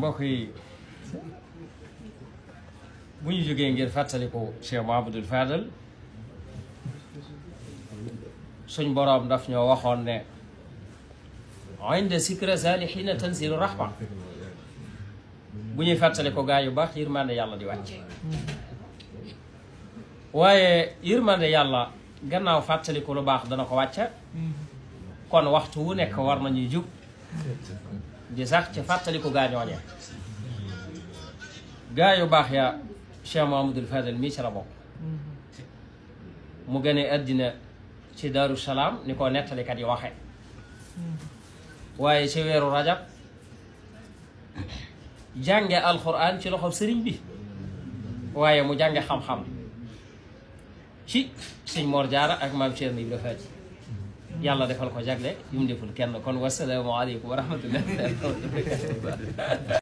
mbokk yi bu ñu jógee ngir fàttaliku Cheikh Mouhamadoul Fadal suñ boroom daf ñoo waxoon ne inda zikra saalihiina tanzilu rahma bu ñuy fàttaliku gaa yu baax yërmande yàlla di wàcce waaye yërmande yàlla gannaaw fàttaliku lu baax dana ko wàcca kon waxtu wu nekk war nañuy jug di sax ci fàttaliku gaa ñooñe gaa yu baax ya Cheikh Mouhamadoul Fadal mii ci la bokk mu gënee àddina ci Daaru Salaam ni ko nettalikat yi waxe waaye ci weeru rajab jànge alxuraan ci loxo sëriñ bi waaye mu jànge xam-xam ci sëñ Mor Jaara ak maam Cerno Ibra Faati yàlla defal ko jagle yu mu deful kenn kon wasalaamu aleykum wa rahmatullahi